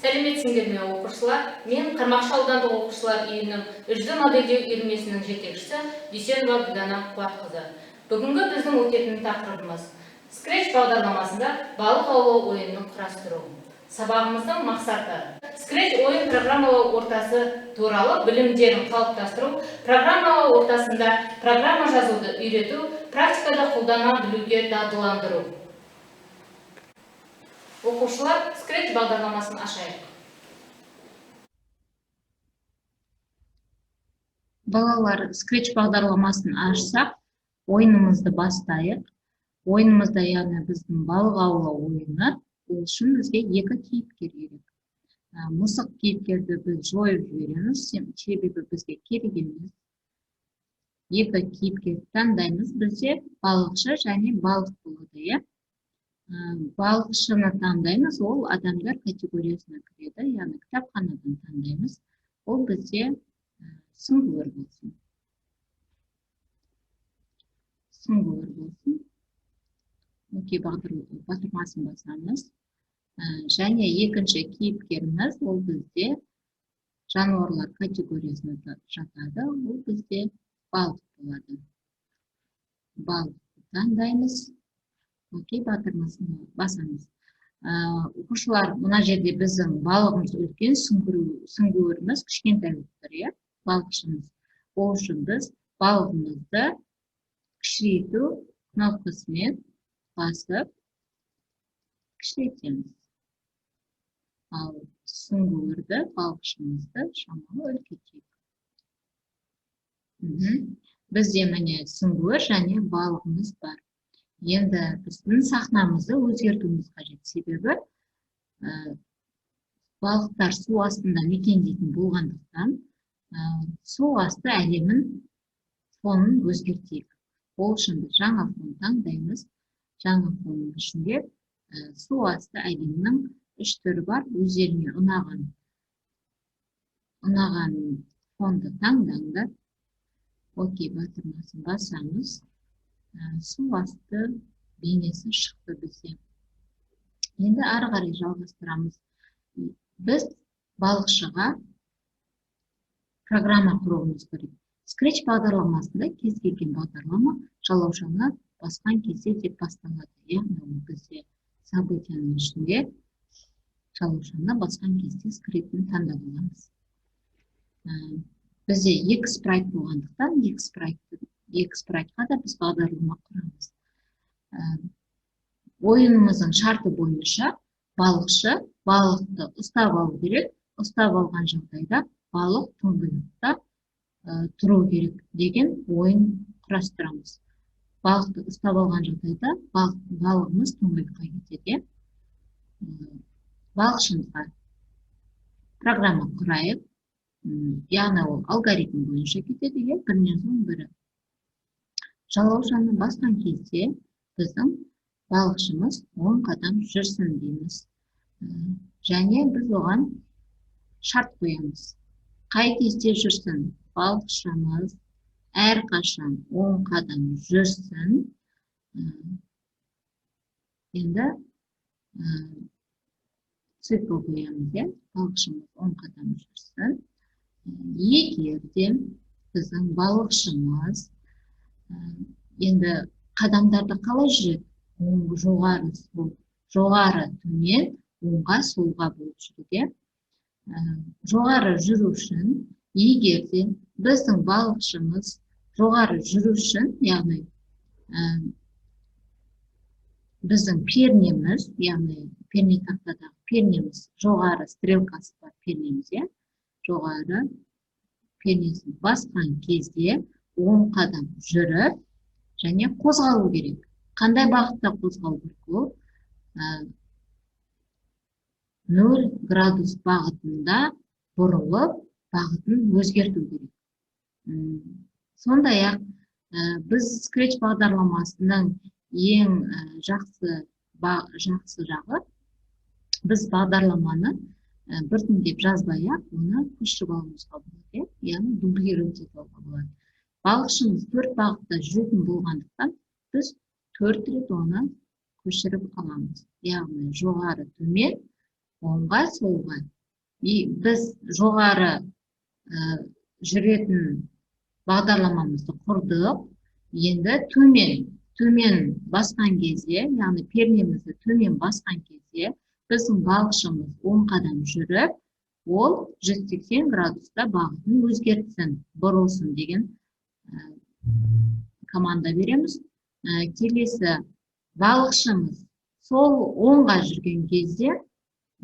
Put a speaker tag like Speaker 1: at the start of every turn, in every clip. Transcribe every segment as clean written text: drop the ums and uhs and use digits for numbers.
Speaker 1: Сәлеметсіңдер ме, оқушылар? Мен Қармақшы аудандық оқушылар үйінің 3D модельдеу үйірмесінің жетекшісі Дүйсенова Гүлдана Қуатқызы. Бүгінгі біздің өтетін тақырыбымыз Scratch бағдарламасында балық аулау ойынын құрастыру. Сабағымыздың мақсаты: Scratch ойын программалау ортасы туралы білімдерін қалыптастыру, программалау ортасында программа жазуды үйрету, практикада қолдана білуге дағдыландыру. Оқушылар, Scratch бағдарламасын ашайық.
Speaker 2: Балалар, Scratch бағдарламасын ашсақ, ойынымызды бастайық. Ойынымызда, яғни біздің балық аулау ойыны, ол үшін бізге екі кейіпкер керек. Мысық кейіпкерді біз жойып жібереміз, себебі бізге керек емес. Екі кейіпкерді таңдаймыз, бізде балықшы және балық болады, иә? Балықшыны таңдаймыз, ол адамдар категориясына кіреді, яғни кітапханадан таңдаймыз. Ол бізде сүңгуір болсын. Сүңгуір болсын. Окей батырмасын басамыз. Және екінші кейіпкеріміз, ол бізде жануарлар категориясына жатады, ол бізде балық болады. Балықты таңдаймыз. Окей батырмасын басамыз. Оқушылар, мына жерде біздің балығымыз үлкен, сүңгуіріміз кішкентай болып тұр, иә, балықшымыз. Ол үшін біз балығымызды кішірейту кнопкасымен басып кішірейтеміз. Ал сүңгуірді, балықшымызды шамалы үлкейтейік. Бізде міне сүңгуір және балығымыз бар. Енді біздің сахнамызды өзгертуіміз қажет, себебі балықтар су астында мекендейтін болғандықтан, су асты әлемін фонын өзгертейік. Ол үшін біз жаңа фон таңдаймыз. Жаңа фонның ішінде су асты әлемінің үш түрі бар. Өздеріңе ұнаған фонды таңдаңдар. Окей батырмасын басамыз. Су асты бейнесі шықты бізде. Енді ары қарай жалғастырамыз. Біз балықшыға программа құруымыз керек. Scratch бағдарламасында кез келген бағдарлама жалаушаны басқан кезде деп басталады. Яғни ол бізде событияның ішінде жалаушаны басқан кезде скриптін таңдап аламыз. Бізде екі спрайт болғандықтан екі спрайтқа да біз бағдарлама құрамыз. Ойынымыздың шарты бойынша балықшы балықты ұстап алу керек. Ұстап алған жағдайда балық тұңғиықта тұру керек деген ойын құрастырамыз. Балықты ұстап алған жағдайда балығымыз тұңғиыққа кетеді. Балықшымызға программа құрайық. Яғни ол алгоритм бойынша кетеді, иә, бірінен соң бірі. Жалаушаны басқан кезде біздің балықшымыз 10 қадам жүрсін дейміз. Және біз оған шарт қоямыз. Қай кезде жүрсін? Балықшымыз әрқашан 10 қадам жүрсін. Енді цикл қоямыз, иә? Балықшымыз 10 қадам жүрсін. Егер де біздің балықшымыз, енді қадамдарды қалай жүреді? Оң, жоғары, сол, жоғары, төмен, оңға, солға болып жүреді, иә? Жоғары жүру үшін, егер де біздің балықшымыз жоғары жүру үшін, яғни, біздің пернеміз, яғни пернетақтадағы пернеміз, жоғары стрелкасы бар пернеміз, иә? Жоғары пернесін басқан кезде 10 қадам жүріп және қозғалу керек. Қандай бағытта қозғалу керек ол? 0 градус бағытында бұрылып, бағытын өзгерту керек. Сондай-ақ, біз Scratch бағдарламасының ең жақсы жағы, біз бағдарламаны біртіндеп жазбай-ақ, оны көшіріп алуымызға болады, иә? Яғни дублировать етіп алуға болады. Балықшымыз 4 бағытта жүретін болғандықтан, біз 4 рет оны көшіріп аламыз. Яғни жоғары, төмен, Оңға, солға. И біз жоғары жүретін бағдарламамызды құрдық. Енді төмен басқан кезде, яғни пернемізді төмен басқан кезде, біздің балықшымыз 10 қадам жүріп, ол 180 градуста бағытын өзгертсін, бұрылсын деген команда береміз. Келесі балықшымыз сол оңға жүрген кезде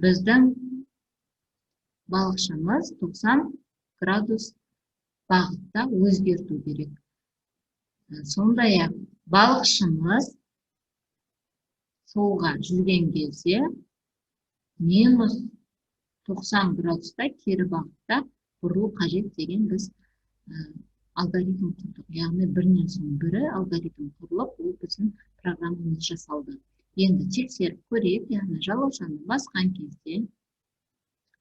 Speaker 2: біздің балықшымыз 90 градус бағытта өзгерту керек. Сондай-ақ балықшымыз солға жүрген кезде минус 90 градуста кері бағытта бұрылу қажет деген біз алгоритм құрдық. Яғни бірінен соң бірі алгоритм құрылып, ол біздің программамыз жасалды. Енді тексеріп көрейік, яғни жалаушаны басқан кезде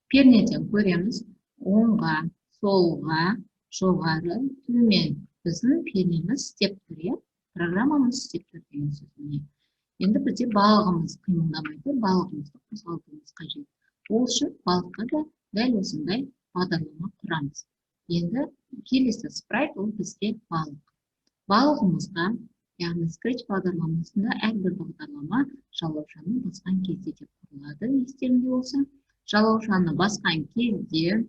Speaker 2: пернеден көреміз, оңға, солға, жоғары, төмен. Біздің пернеміз істеп тұр, иә? Программамыз істеп тұр деген сөз міне. Енді бізде балығымыз қимылдамайды, балығымызды қозғалтуымыз қажет. Ол үшін балыққа да дәл осындай бағдарлама құрамыз. Енді келесі спрайт ол бізде балық. Балығымызға, яғни Scratch бағдарламасында әрбір бағдарлама жалаушаны басқан кезде деп құрылады, естеріңде болса. Жалаушаны басқан кезде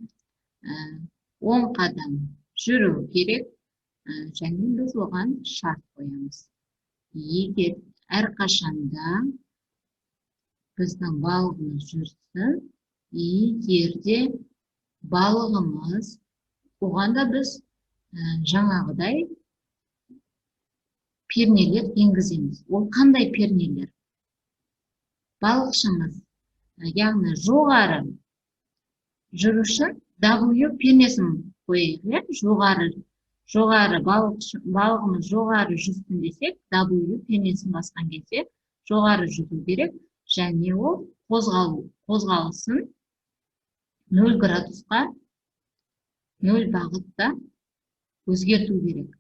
Speaker 2: 10 қадам жүру керек, және біз оған шарт қоямыз. Егер әрқашанда біздің балығымыз жүрсін, егер де балығымыз, оған да біз жаңағыдай пернелер енгіземіз. Ол қандай пернелер? Балықшымыз, яғни жоғары жүру үшін W пернесін қояйық, иә? Жоғары балығымыз жоғары жүзсін десек, W пернесін басқан кезде жоғары жүзу керек, және ол қозғалысын 0 градусқа 0 бағытта өзгерту керек.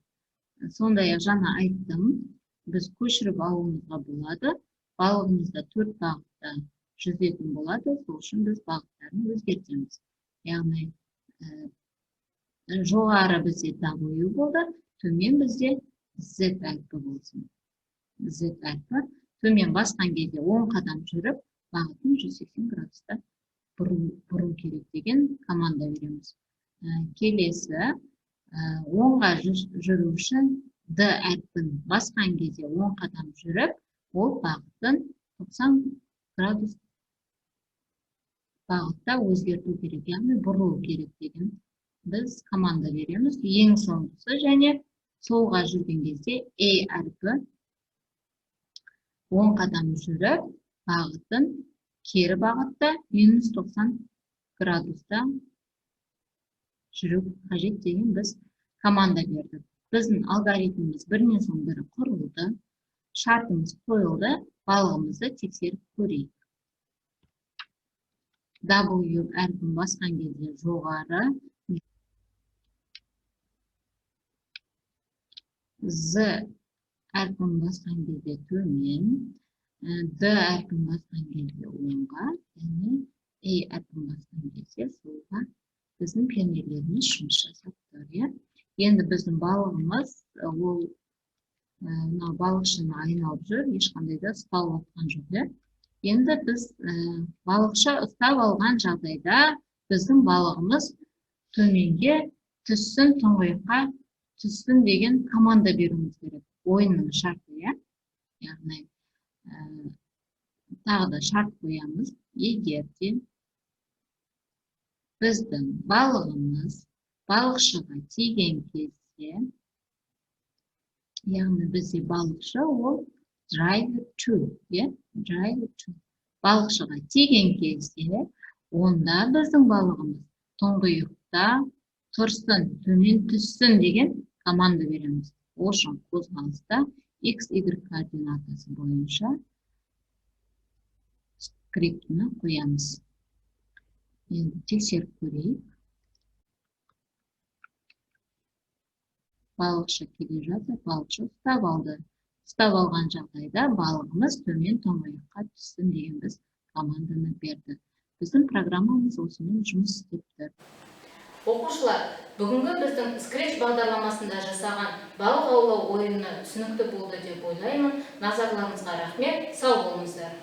Speaker 2: Сондай-ақ жаңа айттым, біз көшіріп алуымызға болады. Балығымызда 4 бағытта жүзетін болады, сол үшін біз бағыттарын өзгертеміз. Яғни жоғары бізде W болды, төмен бізде Z әрпі болсын. Z әрпі төмен басқан кезде 10 қадам жүріп, бағытын 180 градуста бұру керек деген команда береміз. Келесі оңға жүру үшін D әрпін басқан кезде 10 қадам жүріп, ол бағытын 90 градус бағытта өзгерту керек, яғни бұрылу керек деген біз команда береміз. Ең соңғысы және солға жүрген кезде E әрпі 10 қадам жүріп, бағытын кері бағытта минус 90 градуста жүру қажет деген біз команда бердік. Біздің алгоритміміз бірінен соң бірі құрылды, шартымыз қойылды, балығымызды тексеріп көрейік. W әрпін басқан кезде жоғары, Z әрпін басқан кезде төмен, D әрпін басқан кезде оңға, және E әрпін басқан кезде солға біздің пернелеріміз жұмыс жасап тұр, иә? Енді біздің балығымыз, ол мынау балықшыны айналып жүр, ешқандай да ұсталып жатқан жоқ, иә? Енді біз балықшы ұстап алған жағдайда біздің балығымыз төменге түссін, тұңғиыққа түссін деген команда беруіміз керек. Ойынның шарты, иә? Яғни тағы да шарт қоямыз. Егер де біздің балығымыз балықшыға тиген кезде, яғни бізде балықшы ол driver to, иә? Driver to. Балықшыға тиген кезде, онда біздің балығымыз тұңғиықта тұрсын, төмен түссін деген команда береміз. Ол үшін қозғалыста X, Y координатасы бойынша скриптіні қоямыз. Енді тексеріп көрейік. Балықшы келе жатыр, балықшы ұстап алды. Ұстап алған жағдайда балығымыз төмен тұңғиыққа түссін деген біз команданы берді. Біздің программамыз осымен жұмыс істеп тұр.
Speaker 1: Оқушылар, бүгінгі біздің Scratch бағдарламасында жасаған балық аулау ойыны түсінікті болды деп ойлаймын. Назарларыңызға рахмет, сау болыңыздар.